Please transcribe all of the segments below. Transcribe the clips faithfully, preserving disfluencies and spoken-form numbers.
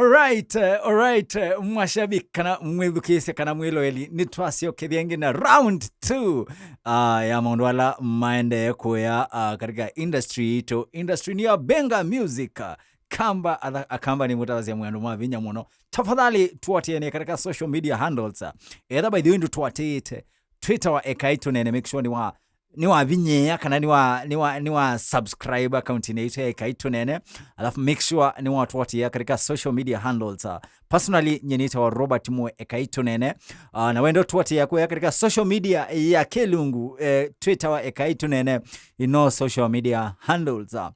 Alright, eh, alright, eh, mashabiki kana mwĩthukĩĩsya kana mwĩloeli, nĩtwasyokethya ĩngĩ na round two, ah, ya maũndũ ala maendee kũya, ah, katika industry itũ. Industry nĩ ya Benga Music, ah, Kamba, atha-, Akamba nĩ mũtavasya mwendo mwa vinya mũno. Tafadhali tuatĩeni katika social media handles, ah. Etha by the way ndũtũatĩĩte, Twitter wa Ekai Tũnene, make sure nĩ wa nĩwavinyĩĩa kana nĩwa, nĩwa, nĩwa subscribe account-inĩ yaitũ ya Ekai Tũnene, alafu make sure nĩwatũatĩĩa katika social media handles. Uh, personally, nyie nĩtawa Robert Mwe Ekai Tũnene. Uh, na wenda ũtũatĩĩa kũya katika social media ya kĩlungu, eh, Twitter wa Ekai Tũnene, ino social media handles. Uh,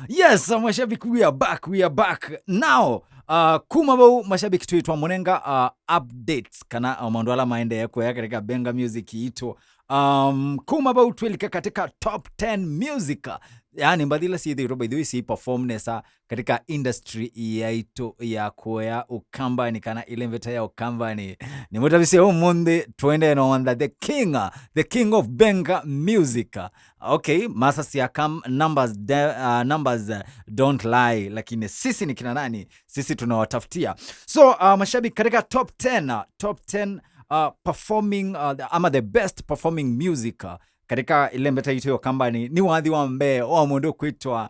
Yes, uh, mashabiki, we are back, we are back. Now, uh, kuma vau mashabiki twĩtwa mũnenga, uh, updates kana, uh, maũndũ ala maendee kũya katika Benga Music itũ. Um, kuma vau twĩlika katika top ten music. Yani mbathi ila syĩthĩĩtwe by the way si perform nesa katika industry yaitũ ya kũya Ũkambani kana ĩlembeta ya Ũkambani. Nĩmũtavisye ũmũnthĩ twende no wanda the king, uh, the king of Benga Music. Okay, masasi ya kam-, numbers de-, uh, numbers, uh, don't lie, lakini sisi ni kina nani? Sisi tunawatafutia. So, uh, mashabiki, katika top ten, uh, top ten, uh, performing, uh, the, ama the best performing music, uh, katika ĩlembeta itũ ya Ũkambani, nĩ wathi wa mbee wa mũndũ kwĩtwa,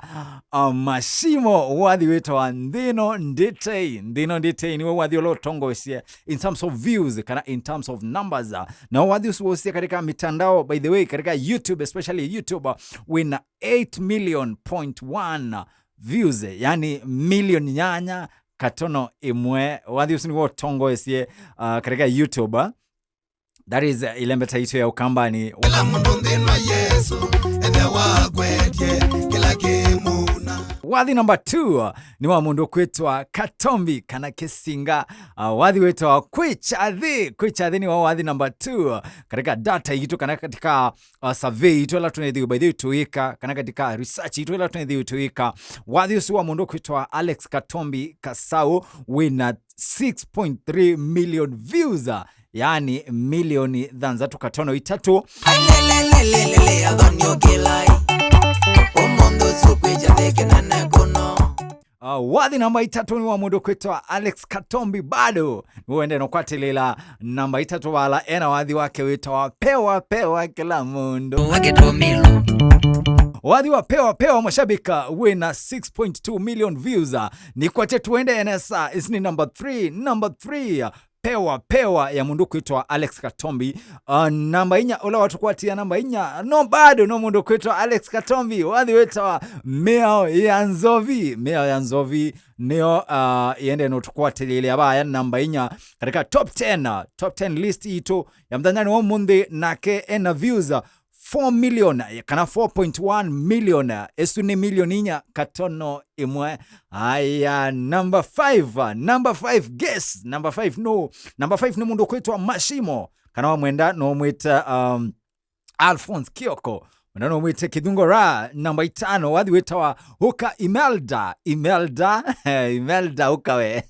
uh, Mashimo, wathi wĩtawa Nthĩno Ndĩtei. Nthĩno Ndĩtei nĩwe wathi ũla ũtongoesye in terms of views kana in terms of numbers. Na wathi ũsu wosya katika mitandao, by the way, katika YouTube, especially YouTube, uh, wĩna eight million point one views, yani milioni nyanya katono ĩmwe. Wathi ũsu nĩw'o ũtongoesye, uh, katika YouTube. That is, uh, ĩlembeta itũ ya Ũkambani. Kĩla mũndũ nthĩnwa Yesũ, ethe wakwetye kĩla kĩmũna. Wathi number two, uh, nĩ wa mũndũ kwĩtwa Katombi kana Kĩsinga. Uh, wathi wĩtawa Kwĩkya Thĩ. Kwĩkya Thĩ nĩw'o wathi number two, uh, katika data itũ kana katika, uh, survey itũ ĩla tũnethĩwe by the way tũĩka, kana katika research itũ ĩla tũnethĩwe tũĩka. Wathi ũsu wa mũndũ kwĩtwa Alex Katombi Kasau wĩna six point three million views, uh, yani milioni thanthatũ katono itatũ. Ailelelelelele, athoni ũkĩlai. Ũmũnthĩ ũsu kwĩkya thĩ kĩnene kũno. Uh, wathi namba itatũ nĩ wa mũndũ kwĩtwa Alex Katombi bado. Nĩwende no kwatĩlĩla namba itatũ vala ena wathi wake wĩtawa Pewa Pewa Kĩla Mũndũ. Wakĩtũmĩlũ. Wathi wa Pewa Pewa mashabika wĩna six point two million views. Nĩkwatye twende nesa, isi nĩ number three, number three. Pewa Pewa ya mũndũ kwĩtwa Alex Katombi. Uh, namba inya, ũla watũkwatia namba inya, no bado no mũndũ kwĩtwa Alex Katombi, wathi wĩtawa Mĩao ya Nzovi. Mĩao ya Nzovi nĩyo, uh, yende no tũkwatĩlĩlya vaya namba inya katika top ten, uh, top ten list itũ ya mũthanyanĩ wa ũmũnthĩ, nake ena views, uh, four million, eh, kana four point one million, eh, ĩsu nĩ milioni inya katono ĩmwe. Aya, number five, uh, number five, guess, number five, no, number five nĩ mũndũ kwĩtwa Mashimo, kana wamwenda no mwĩta, um, Alphonse Kioko, wenda no mwĩte Kĩthungo Ra. Namba itano, wathi wĩtawa Ũka Imelda, Imelda, Imelda ũka we.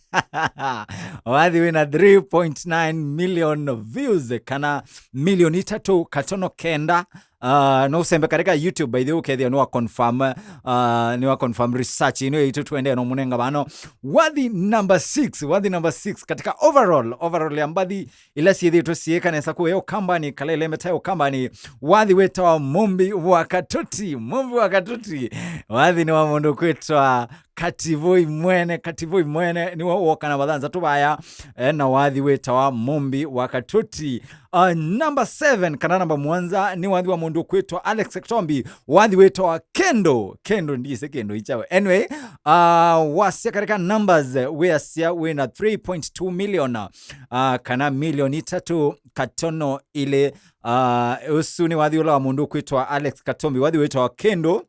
Wathi wĩna three point nine million views, kana milioni itatũ katono kenda. Uh, no ũsembe katika YouTube, by the way, ũkethĩa nĩwa confirm, uh, nĩwa confirm research ĩno yaitũ twendee no mũnenga vano. Wathi number six, wathi number six katika overall, overall ya mbathi ila syĩthĩtwe syĩka nesa kũya Ũkambani, kala ĩlembeta ya Ũkambani, wathi wĩtawa Mũmbi wa Katuti, Mũmbi wa Katuti. Wathi nĩ wa mũndũ kwĩtwa Kativoi Mwene, Kativoi Mwene, nĩwe woka namba thanthatũ vaya, eh, na wathi wĩtawa Mũmbi wa Katuti. Uh, number seven, kana namba mũonza, nĩ wathi wa mũndũ kwĩtwa Alex Katombi, wathi wĩtawa Kĩndũ, Kĩndũ, ndisĩ kĩndũ ichawe. Anyway, uh, wasya katika numbers, wĩasya wĩna three point two million, uh, kana milioni itatũ katono ilĩ. Uh, ũsu nĩ wathi ũla wa mũndũ kwĩtwa Alex Katombi, wathi wĩtawa Kĩndũ.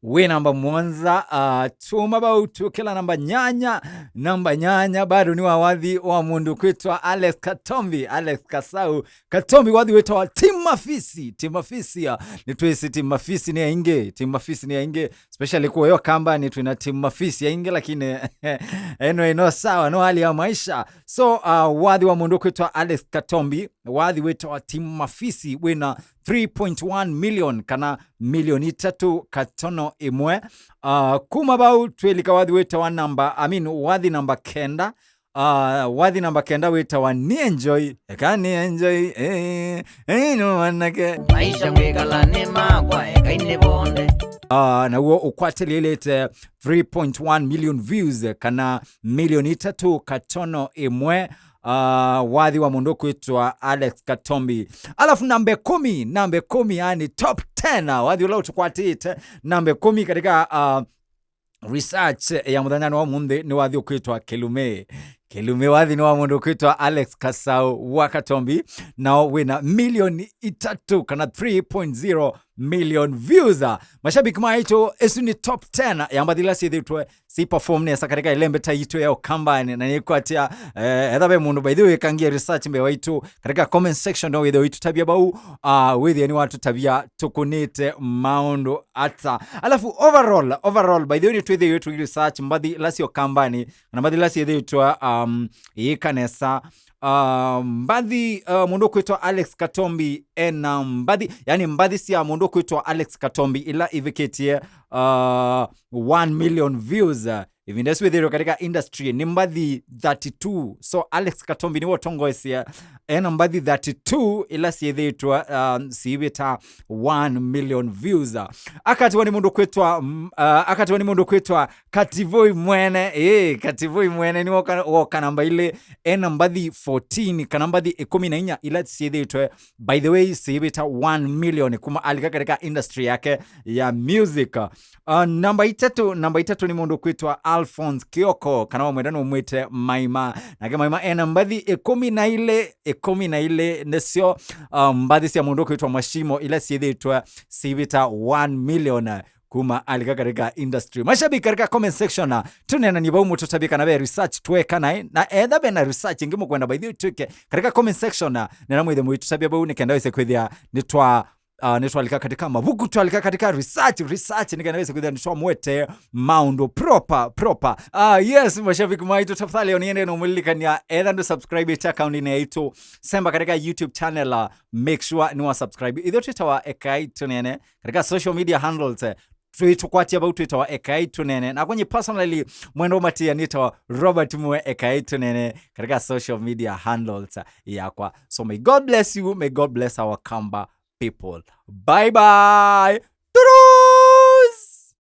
Wĩ namba mũonza, uh, tuma vau tũkĩla namba nyanya. Namba nyanya bado nĩ wa wathi wa mũndũ kwĩtwa Alex Katombi, Alex Kasau Katombi, wathi wĩtawa Team Mafisi, Team Mafisi, uh, nĩtwĩsĩ Team Mafisi nĩ aingĩ, Team Mafisi nĩ aingĩ, especially kũya Ũkambani twĩna Team Mafisi aingĩ, lakini ĩno ĩno sawa, no hali ya maisha. So, uh, wathi wa mũndũ kwĩtwa Alex Katombi, wathi wĩtawa Team Mafisi wĩna three point one million kana milioni itatũ kat-, katono ĩmwe. Uh, kuma vau twĩlika wathi wĩtawa namba, I mean, wathi namba kenda. Uh, wathi namba kenda wĩtawa Ni Enjoy. Eka ni enjoy, eh, eh, no manake. Maisha ngwĩkala nĩ makwa, eka nĩ vonde. Uh, naw'o ũkwatĩlĩlĩte three point one million views, kana milioni itatũ katono ĩmwe. Uh, wathi wa mũndũ ũkwĩtwa Alex Katombi. Alafu namba ĩkũmi, namba ĩkũmi, yani top ten, uh, wathi ũla ũtũkwatĩte, namba ĩkũmi katika, uh, research ya mũthenyanĩ wa ũmũnthĩ nĩ wathi ũkwĩtwa Kĩlumĩ. Kĩlumĩ wathi nĩ wa mũndũ ũkwĩtwa Alex Kasau wa Katombi, nao wĩna milioni itatũ kana three point zero million views. Mashabiki maitũ, ĩsu nĩ top ten ya mbathi ila syĩthĩtwe si perform nesa katika ĩlembeta yitũ ya Ũkambanĩ, na nĩkwatĩa, eh, etha ve mũndũ by the way kangie research mbee waitũ katika comment section, no wĩthĩe ũitũtavya vau, uh, wĩthĩe nĩwatũtavya tũkũnĩte maũndũ ata. Alafu overall, overall, by the way, nĩtwĩthĩiwe tũi research mbathi ila sya Ũkambanĩ, kana mbathi ila syĩthĩtwe, um, iĩka nesa. Uh, mbathi, uh, mũndũ ũkwĩtwa Alex Katombi ena mbathi, yani mbathi sya mũndũ ũkwĩtwa Alex Katombi ila ivikĩtie, uh, one million views. Uh, ĩvinda ĩsu ĩthĩrwe katika industry nĩ mbathi thirty-two. So Alex Katombi nĩwe ũtongoesye ena mbathi thirty-two ila syĩthĩtwe, um, siivĩta one million views. Akatiwa nĩ mũndũ kwĩtwa, mm, uh, akatiwa nĩ mũndũ kwĩtwa Kativoi Mwene. Ĩĩ, Kativoi Mwene nĩ woka, woka namba ilĩ, ena mbathi fourteen, kana mbathi ĩkũmi na inya ila syĩthĩtwe, by the way, siivĩta one million kuma alika katika industry yake ya music. Uh, namba itatũ, namba itatũ nĩ mũndũ kwĩtwa Alphonse Kioko, kana wamwenda no mwĩte Maima. Nake Maima ena mbathi ĩkũmi na ilĩ, ĩkũmi na ilĩ nĩsyo, uh, mbathi sya mũndũ kwĩtwa Mashimo ila syĩthĩtwe siivĩta one million kuma alika katika industry. Mashabiki katika comment section, uh, tũneenanie vau mũtũtavye kana ve research tweka naĩ, na etha ve na research ĩngĩ mũkwenda by the way twĩke katika comment section, uh, nena mwĩthĩe mũitũtavya vau nĩ kenda wĩse kwĩthĩa nĩtwa uh, nĩtwalika katika mavuku, twalika katika research, research, nĩ kana wĩse kwĩthĩa nĩtwamũetee maũndũ proper, proper. Uh, yes, mashabiki maitũ, tafadhali oniende na ũmũlilikania, etha ndũ subscribe ĩte account-inĩ yaitũ, semba katika YouTube channel, uh, make sure nĩ wa subscribe. Ithyĩ twĩtawa Ekai Tũneene katika social media handles, eh, twĩtũkwatya vau twĩtawa Ekai Tũneene. Na kwenye personally, mwenda ũmatĩa nĩtawa Robert Mwe Ekai Tũneene katika social media handles yakwa. So may God bless you, may God bless our Kamba people. Bye bye.